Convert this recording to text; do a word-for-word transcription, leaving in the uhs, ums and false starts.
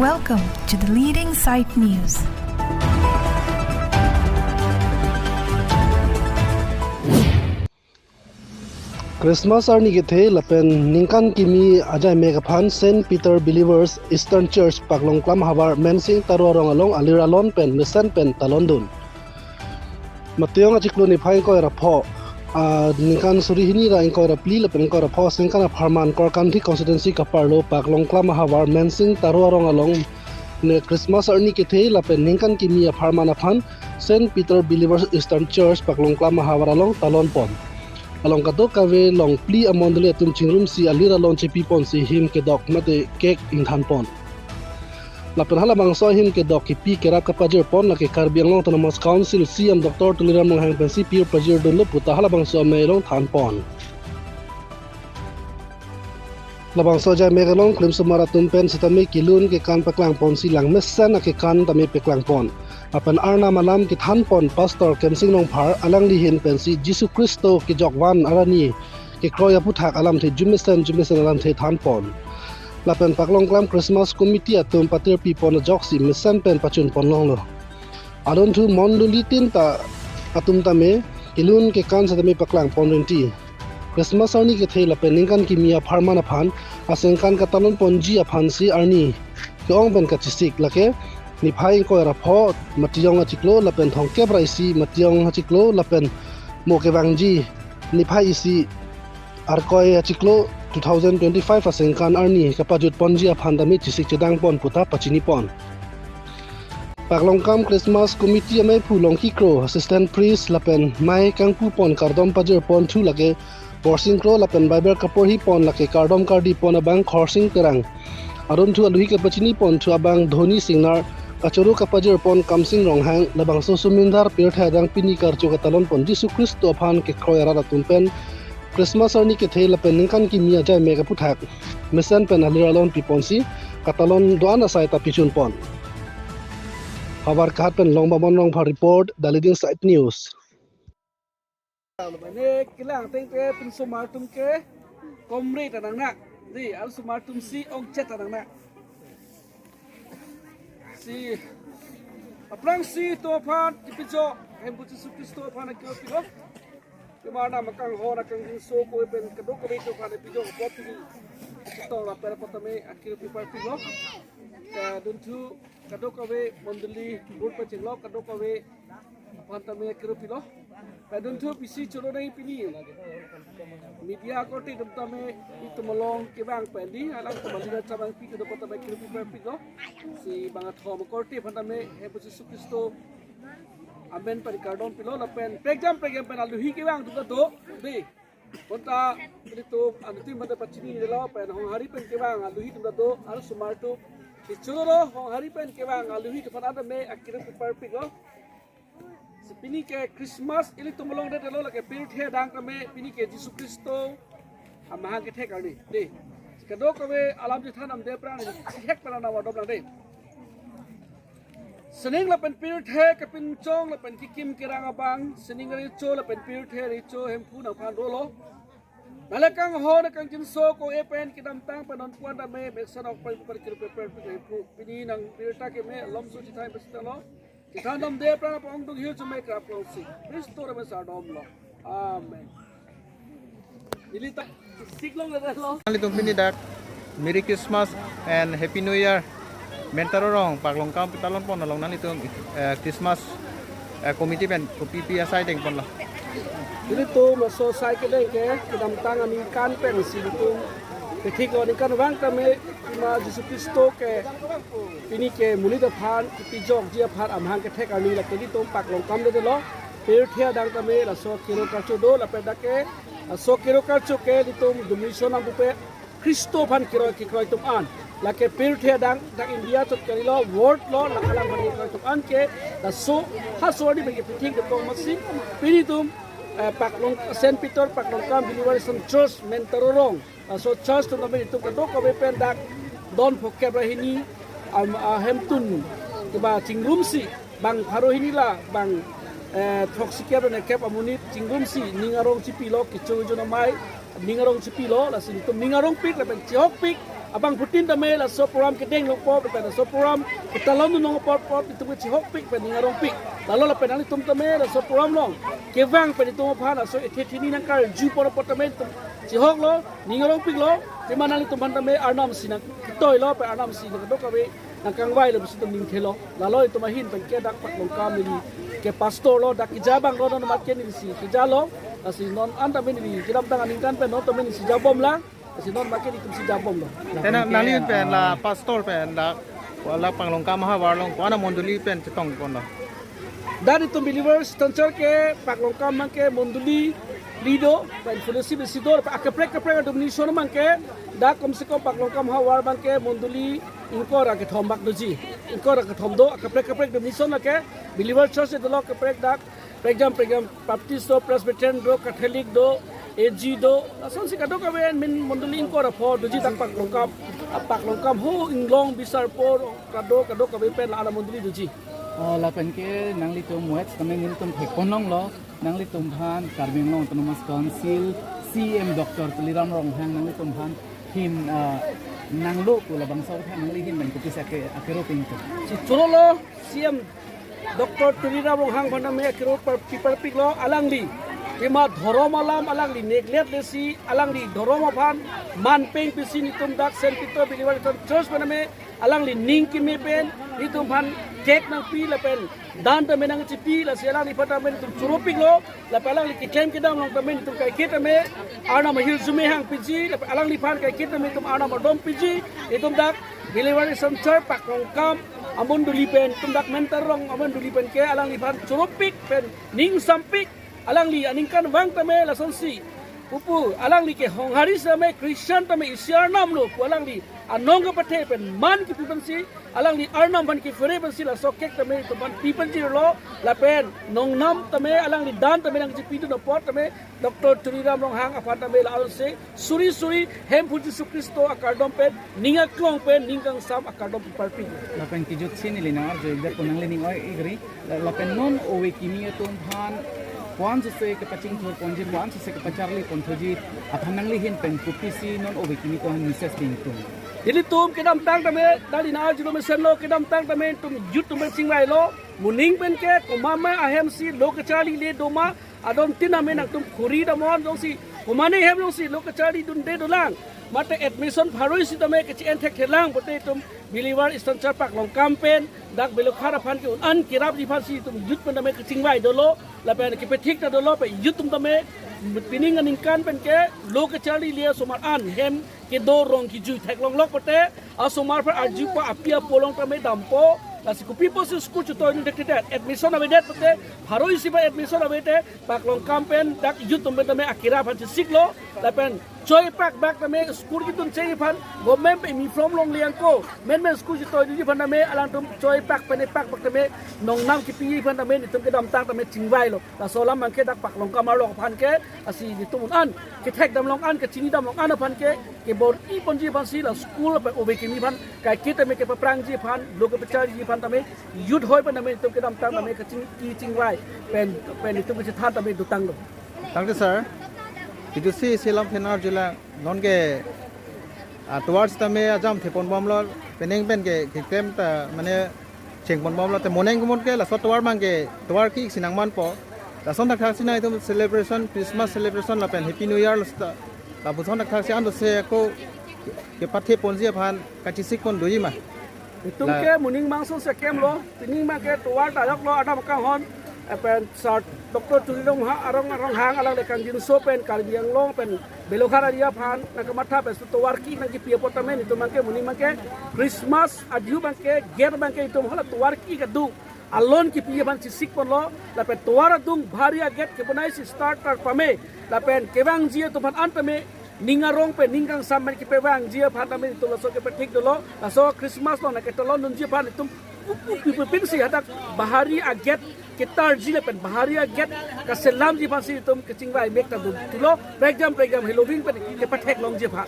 Welcome to the leading site news. Christmas arni kethe lapen ningkan kimi ajai mek aphan Saint Peter Believers Eastern Church Paklongklam havar Mensing Taro arong along alir alon pen mesen pen talondun. Matiyong achiklo niphai ingkoi ra pho, ah, ningkan suri hini ra ingkoi ra phli lapen ingkoi ra pho asengkan apharman Korkanthi constituency kaparlo Paklongklam havar Mensing Taro arong along ne Christmas arni kethe lapen ningkan kimi apharman aphan Saint Peter Believers Eastern Church Paklongklam havar along talon pon. Along kadokave long phli amondoli atum chingrumsi alir alon chepi ponsi him kedok mate cake ingthan pon. Lapen halabangso ahim kedok kipi kerap kapajir pon lake Karbi Anglong Autonomous Council C E M Doctor Tuliram Ronghang pensi pir pajir dunlo puta halabangso amei along than pon. Labangso ajai mek along klimsomar atum pen setame kelun kekan paklang ponsi lang mesen akekan tame paklang pon. Lapen Arnam alam kethan pon Pastor Kemsing Nongphar alangli ahin pensi Jisu Khristo kejok van arni kekroi aphuthak alamthe jumesen jumesen alamthe than pon. Lapen Paklongklam Christmas Committee atum patirpi pon ajoksi mesen pen pachun pon longlo. Adunthu mondoli tin ta atum tame kelun kekan setame paklang pon rinti. Christmas arni kethe lapen ningkan kimi apharman aphan asengkan katalon ponji aphansi arni ke-ong pen kachesik lake niphai ingkoi ra pho Matiyong achiklo lapen thomkep ra isi Matiyong achiklo lapen mo kevangji niphai isi Arkoi achiklo two thousand twenty-five asengkan arni kapajut ponji aphan tame chesik chedang pon puta pachini pon. Paklongklam Christmas Committee ameiphu Longki Kro, Assistant Priest lapen mei kangpu pon kardom pajir pon thu lake Borsing Kro lapen Bible kaporhi pon lake kardom kardi pon abang Khorsing Terang. Adunthu aluhi kapachini pon thu abang Dhoni Singnar, kachoro kapajir pon Kamsing Ronghang, labangso sumindar pirthe adang pini karcho katalon pon Jisu Khristo aphan kekroi arat atum pen Christmas arni kethe lapen ningkan kimi ajai mek aphuthak mesen pen alir alon pi ponsi katalon do-an asai ta pichun pon. Havarghat pen Longbamon Rongphar report, The Leading Site News. Mane kelang ateng ke pinsomar atum ke komre ta nang na. Di, arsomar atum si ongchet ta nang na. Si aphrangsi itum aphan kipijok Hemphu Jisu Khristo aphan akio pilo. Kemar na makang ho na kang dingso ko pen kadokave itum aphan pijok apot ni. Itum rapel apot tame akio pipar pilo. Kadunthu kadokave mondoli bur pachinglo kadokave aphan tame akio pilo. Kadunthu pisi choro nai pini. Media korte atum tame itum along kevang pen di alang teman liga chabang pi kedo apot tame akio pipar pilo. Si bang athom korte aphan tame Hemphu Jisu Khristo amen pen kardom pilo lapen prekjam prekjam pen aluhi kevang atum ta do. Di. Bonta ilitum anutin mata pachini delo pen Honghari pen kevang aluhi atum ta do arsomar atum. Di choro Honghari pen kevang aluhi atum aphan tame akio pipar pilo. Si pini ke Christmas ilitum along det lo lake pirthe adang tame pini ke Jisu Khristo amahang kethek arni. Di. Kadokave alam chethan damde aphrang chihek pen nang vardom nang di. Sining lapen pirthe kepinchong lapen kekim kerang abang, sining recho lapen pirthe recho Hemphu nangphan dolo. Nangli kang ho na kang dingso ko-e pen kedamtang pen non puan tame mesen ok pen pipar kir pepel pik Hemphu. Pini nang birta keme lomso chithai pesita lo. Chithai damde aphrang apong dung hiu chume krap long si. Khristo rame sardom lo. Amen. Neli ta siklong le lo. Nanglitum pini dak Merry Christmas and Happy New Year Mensing Taro arong Paklongklam pi talon pon along nanglitum, eh, Christmas, eh, committee pen kopi pi asai deng ponlo. Ilitum laso asai kedeng ke kedamtang aningkan pensi ilitum kethik lo, aningkanvang tame pima Jisu Khristo ke pini ke monit aphan kipijokji aphan amahang kethek arni lake ilitum Paklongklam det lo. Pirthe adang tame laso kero karcho do lapen dak ke laso kero karcho ke ilitum dumison nang pupe Khristo aphan kero kekroi atum an. Lake pirthe adang dak India chot kali lo, world lo, la alam aphan kekroi atum an ke laso ha sori bagi pithing ke tong masi pini itum, eh, Paklong Saint Peter Paklongklam Believers Church Mensing Taro arong. Laso church atum tame itum kadokave pen dak don phokep ra hini, am, ahemtun kiba chingrumsi bang pharo hini la bang, eh, throksi kep ra ne kep amonit chingrumsi ning arong chipilo, kecho jun amei ning arong chipilo, lasi itum ning arong pik lapen chihok pik Abangphutin tame laso program kedeng longpo, lapen laso program ketalon dun longpo, apot itum kechihokpik pen ning arongpik. Lalo lapen nanglitum tame laso program along kevang pen itum aphan laso ethe thini nangkarju apot apot tame itum chihoklo, ning arongpiklo, pima nanglitum aphan tame Arnam si nangketoilo, pen Arnam si nang kadokave nangkangvailo pusi itum ningthelo. Lalo itum ahin pen ke dak Paklongkam neli ke pastor lo, dak keja abang lo, non mamat ke neli si kejalo, lasi non an tame neli kedamtang aningkan pen non tame neli si jabomlang, lasi non mamat ke nelitum si jabomlo. Tena nangli pen la pastor pen la, la Paklongkam ahavar along ko-an amondoli pen chetongponlo? Dak itum Believers Center ke Paklongkam abang ke mondoli phli do, pen fellowship isi do, pen akaprek kaprek denomination abang ke, dak komse kom Paklongkam ahavar abang ke mondoli ingkoi ra kethom bak doji, ingkoi ra kethom do, akaprek kaprek denomination lake, Believer Church dolo kaprek dak, prekjam prekjam Baptist do, Presbyterian do, Catholic do, A G do, lasonsi kadokave min mondoli ingkoi ra pho doji dak Paklongkam, a Paklongkam ho Inglong Bisarpur kado kadokave pen la ana mondoli doji. Oh, lapen ke nanglitum wet kami nelitum thekponlonglo, nanglitum aphan Karbi Anglong Autonomous Council C E M Doctor Tuliram Ronghang nanglitum aphan ahin, ah, nanglo pu labangso aphan nangli ahin pen kopisi ake, akero pingtung? Si chorolo, C E M Doctor Tuliram Ronghang aphan tame akero par-, piparpiklo, alangli pima dhorom alam alangli neglect lesi, alangli dhorom aphan manpeng pisi nelitum dak Saint Peter Believer Church pen tame alangli ning keme pen nelitum aphan cake nangpi lapen dan tame nangchipi, lasi alangliphan tame nelitum choropiklo, lapen alangli keklem kedam along tame nelitum kaike tame Arnam ahirjume hangpiji, lapen alangliphan kaike tame itum Arnam adom piji, itum dak Believer Center Paklongkam amondoli pen, itum dak Mentor Rong amondoli pen ke alangliphan choropik pen ning sampik, alangli aningkanvang tame lasonsi pupu, alangli ke Honghari same Christian tame isi Arnam lo pu alangli anong kepathe pen man kipi pensi, alangli Arnam aphan kephere pensi laso cake tame itum aphan pi penjirlo, lapen nongnam tame alangli dan tame nangchipidun apot tame Doctor Tuliram Ronghang aphan tame la-ansi suri suri Hemphu Jisu Khristo akardom pen, ning aklong pen, ning kangsam akardom piparpi. Lapen kejutsi neli nang-arju-ik det pu nangli ning oi-ik ri. La-, lapen non ove kimi atum aphan ko-an sose kepachingthur ponji, ko-an sose kepacharli ponthuji aphan nangli ahin pen kopisi non ove kimi atum aphan message pingtung? Ilitum kedamtang tame, dali nang-arjulo mesenlo, kedamtang tame itum youth atum pen chingvailo, moning pen ke komat ma ahem si lo kacharlile doma, adon tin amen nangtum khuri damnon jongsi, komat ahem jongsi lo kacharlidunde dolang, mate admission pharo isi tame kechi-en thekthelang pulote itum Believer Eastern Church Paklongkam pen dak Belokhat aphan ke un-an kerapji aphansi itum youth pen tame kechingvai dolo, lapen kepethik ta dolo, pen youth atum tame pining aningkan pen ke lo kacharlile asomar an hem kedo rong kejui theklonglok pulote asomar aphan arjupo, api apo along tame dampo, lasi kopi pusi school chetoidun thekthedet, admission avedet pulote, pharo isi ba admission avete, Paklongkam pen dak youth atum pen tame akira aphan chesiklo, lapen choi pak bak tame school kedun cheng aphan government pen imi from longle angko, menmen school chetoidunji aphan tame alangtum choi pak pen epak bak tame nongnam kipiji aphan tame nelitum kedamtang tame chingvailo. Laso alam abang ke dak Paklongkam arlo aphan ke, lasi nelitum un-an kethek damlong an, kachini damlong an aphan ke, kebor-i ponji aphansi la school pen ove kimi aphan kaike tame kepaphrangji aphan, lo kepacharliji aphan tame, youth hoi pen tame itum kedamtang tame kaching, kechingvai pen, pen itum kachethan tame dotanglo. Thank you, sir. Kejutsi isi alam phenar jula non ke, ah, tovar sitame ajam theponbomlo, penang pen ke, keklem ta mane chengponbomlo, te moning kumon ke laso tovar abang ke tovar ki-ik si nangmanpo. Lason thakthak si nang itum celebration, Christmas celebration lapen Happy New Year laso ta, lapuson thakthak si ando se ako kepathe ponji aphan kachesik pon doji ma? Itum la- ke moning bangso sekemlo, pining abang ke tovar ta ajoklo, adam kanghon, lapen sir Doctor Tuliram ha arong arong hang alangli kangjinso pen Karbi Anglong pen Belokhat area aphan nangkamatha pen su tovar ki nangkipi apot tame nelitum abang ke moning abang ke Christmas adiu abang ke gate abang ke itum hala tovar ki kadu alon kipi aphan chesik ponlo, lapen tovar adung bahari a-gate kebonaisi starter pame, lapen kevangji atum aphan an tame ning arong pen ning kangsam pen kepevangji aphan tame itum laso kepethik dolo, laso Christmas along nangketalondunji aphan itum pu, pu, pu, pu, pinsi hadak bahari a-gate ketarji lapen bahari a-gate kaselamji aphansi itum kechingvai mek ta dothulo, prekjam prekjam heloving pen kepatheklongji aphan.